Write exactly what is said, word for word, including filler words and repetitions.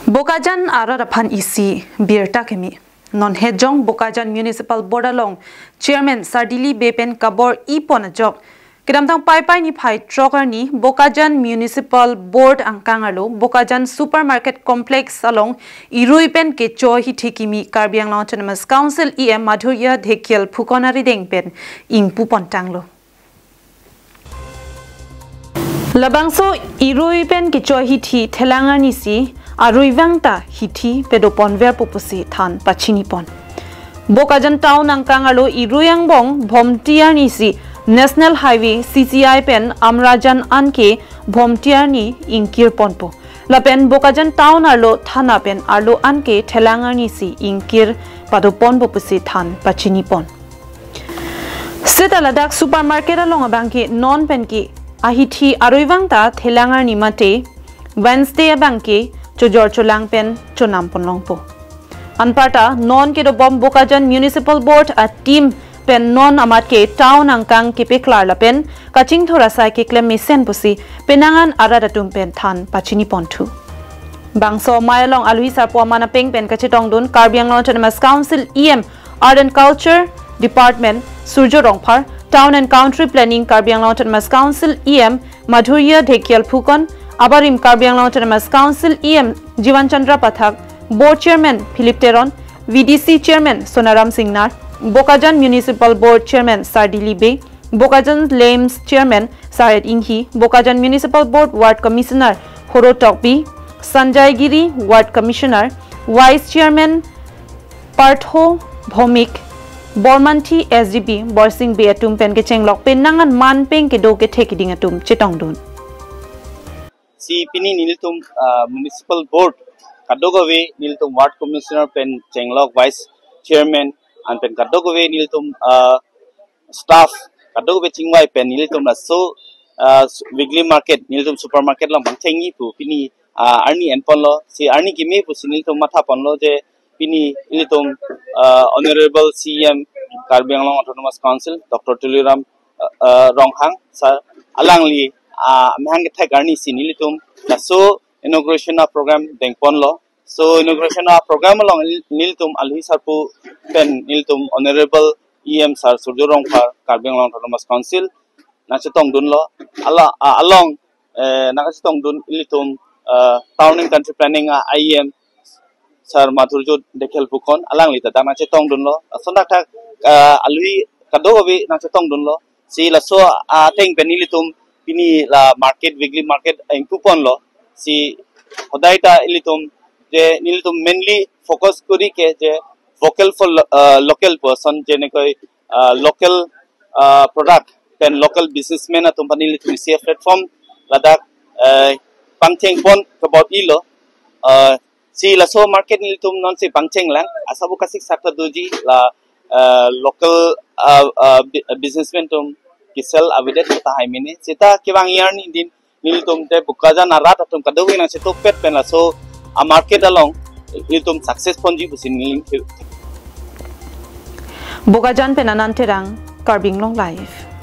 Bokajan arat aphan isi birta keme. Non hejong Bokajan Municipal Board along Chairman Sardili Bey pen kabor-i pon ajok, kedamtang Paipai niphai throk arni Bokajan Municipal Board angkang arlo Bokajan Supermarket Complex along irui pen kecho hithi kimi Karbi Anglong Autonomous Council E M Madhurya Dhekial Phukan arideng pen ingpu pon tanglo. Labangso irui pen kecho hithi thelang arnisi arui vangta hithi pedo ponverpo pusi than pachini pon. Bokajan Town angkang arlo irui angbong Bhomti arnisi National Highway C C I pen Amrajan anke Bhomti arni ingkir ponpo. Lapen Bokajan Town arlo thana pen arlo anke thelang arnisi ingkir pado ponpo pusi than pachini pon. Seta ladak supermarket along abangke non penke ahithi arui vangta thelang arni mate Wednesday abangke chojor cholang pen chonam ponlongpo. Anparta non kedobom Bokajan Municipal Board a team pen non amat ke town angkang kepeklar lapen kachingthur asai keklem mesen pusi penang an arat atum pen than pachini ponthu. Bangso amei along aluhi sarpo aman apeng pen kachetongdun Karbi Anglong Autonomous Council E M Art and Culture Department Surjo Rongphar, Town and Country Planning Karbi Anglong Autonomous Council E M Madhurya Dhekial Phukan, abarim Karbi Anglong Autonomous Council E M Jivan Chandra Pathak, Board Chairman Philip Teron, V D C Chairman Sonaram Singnar, Bokajan Municipal Board Chairman Sardili Bey, Bokajan LAMPS Chairman Saret Inghi, Bokajan Municipal Board Ward Commissioner Horo Tokbi, Sanjay Giri Ward Commissioner, Vice Chairman Partho Bhomik, Bormanthi S D B Borsing Bey atum pen kechenglok penang an man peng kedo kethe keding atum chetongdun. Si pini nelitum, ah, Municipal Board kadokave nelitum Ward Commissioner pen chenglok, Vice Chairman an pen kadokave nelitum, ah, staff kadokave chingvai pen nelitum laso, ah, weekly market nelitum supermarket along pangchengji pu pini, ah, arni en ponlo. Si arni keme pusi nelitum matha ponlo je pini nelitum, ah, Honorable C E M Karbi Anglong Autonomous Council Doctor Tuliram, ah, ah, Ronghang sir alangli, ah, amahang kethek arnisi nelitum laso inauguration a program deng ponlo. So inauguration a program along nel-, nelitum aluhi sarpo pen nelitum Honorable E M sir Surjo Rongphar Karbi Anglong Autonomous Council nangchetongdunlo. Ala, ah, along, eh, nangchetongdun ilitum, ah, Town and Country Planning a E M sir Madhurya Dhekial Phukan alangli ta dak nangchetongdunlo. Ason thakthak, ah, aluhi kadokave nangchetongdunlo. Si laso ateng pen ilitum pini la market, weekly market ingpu ponlo. Si hodai ta ilitum je nelitum mainly focus kori ke je vocal for lo-, ah, local person, jenekoi, ah, local, ah, product pen local businessman atum aphan nelitum isi platform ladak, eh, pangcheng pon about ilo. Ah, si laso market nelitum non si pangcheng lang, asabo kasik sakta doji la, eh, local, ah, ah, bi-, businessman atum kesel avedet ta hai mene. Seta kevang arni din nelitum te Bokajan arat atum kadokave nangchetupet pen laso a market along nelitum success ponji pusi neli. Bokajan pen Anand Terang, Karbi Anglong Live.